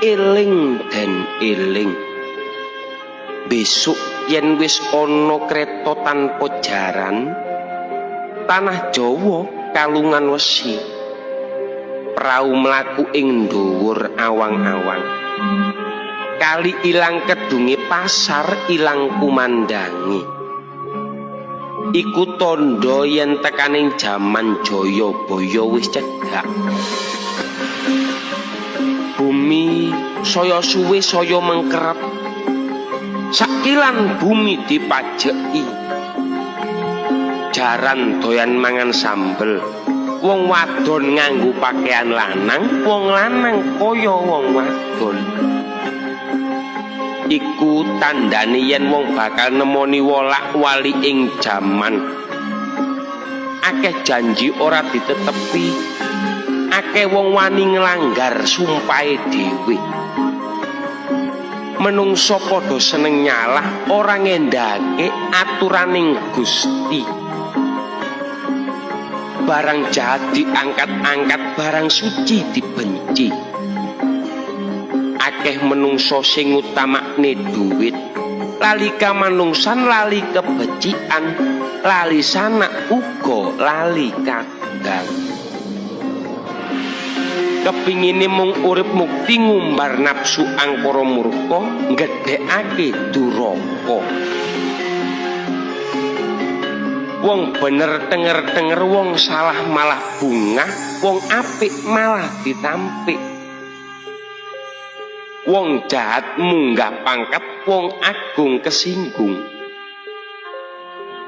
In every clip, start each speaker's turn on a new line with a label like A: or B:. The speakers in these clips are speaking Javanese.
A: eling den eling. Besok yen wis ana kreta tanpa jaran, tanah Jawa kalungan wesi. Prau mlaku ing dhuwur awang-awang. Kali ilang kedunge, pasar ilang kumandange. Iku tandha yen tekaning jaman Jayabaya wis cedhak. Bumi saya suwe saya mengkerep. Sakilan bumi dipajeki. Jaran doyan mangan sambel. Wong wadon nganggo pakaian lanang, wong lanang kaya wong wadon. Iku tandane yen wong bakal nemoni wolak-wali ing jaman. Akeh janji ora ditetepi. Akeh wong wani nglanggar sumpahe dhewe. Menungso padha seneng nyalah, ora ngendhake aturaning Gusti. Barang jahat diangkat-angkat, barang suci dibenci. Akeh menungso sing ngutamakne duit, lali kamanungsan, lali kebecikan, lali sanak uga lali kadang. Kepingine mung urip mukti, ngumbar nafsu angkara murka, nggedhekake duraka. Wong bener tenger-tenger, wong salah malah bungah, wong apik malah ditampik. Wong jahat munggah pangkat, wong agung kesinggung.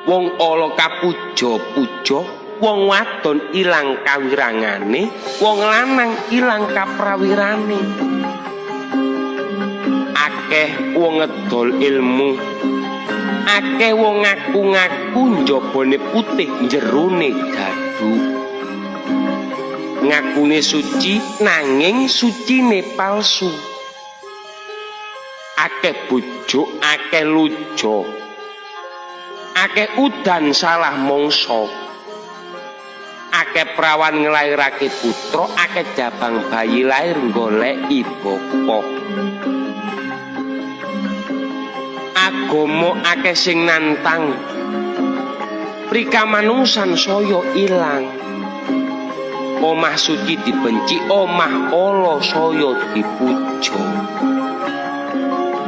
A: Wong ala kapuja-puja, wong wadon ilang kawirangane, wong lanang ilang kaprawirane. Akeh wong ngedol ilmu, akeh wong ngaku-ngaku njabane putih jerone dadu. Ngakune suci nanging sucine palsu. Akeh bujuk, akeh lujo, akeh udan salah mangsa. Akeh prawan nglairake putra, akeh jabang bayi lair goleki bapa. Agama akeh sing nantang, prikamanungsan saya ilang. Omah suci dibenci, omah ala saya dipuja.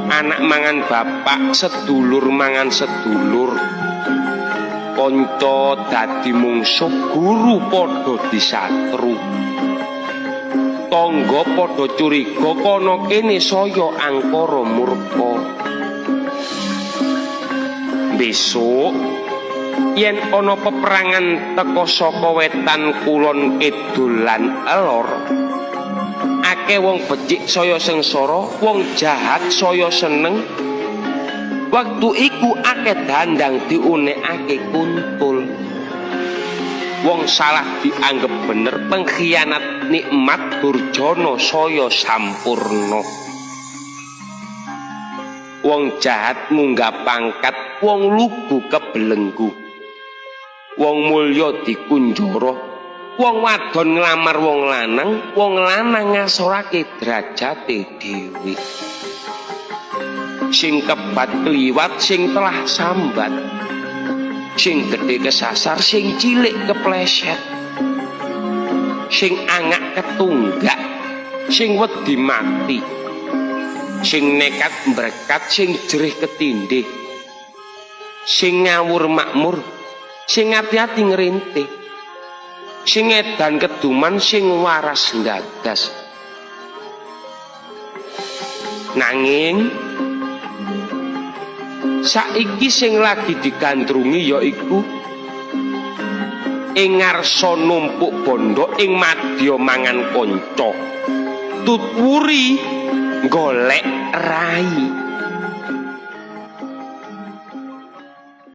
A: Anak mangan bapak, sedulur mangan sedulur. Kanca dadi mungsuh, guru padha disatru. Tangga padha curiga, kana kene saya angkara murka. Besok yen ana peperangan teka saka wetan kulon kidul lan elor, akeh wong becik saya sengsara, wong jahat saya seneng. Waktu iku akeh dandang diunekake kuntul. Wong salah dianggep bener, pengkhianat nikmat, durjana saya sampurna. Wong jahat munggah pangkat, wong lugu kebelenggu. Wong mulya dikunjara, wong wadon nglamar wong lanang, wong lanang ngasorake derajate dhewe. Sing kebat kliwat, sing telah sambat. Sing gedhe kesasar, sing cilik kepleset. Sing angak ketunggak, sing wedi mati. Sing nekat mbrekat, sing jerih ketindhih. Sing ngawur makmur, sing ati-ati ngrintih. Sing edan keduman, sing waras nggagas. Nanging saiki sing lagi digandrungi yaiku ing ngarsa numpuk bondo, ing madya mangan kanca, tutwuri golek rai.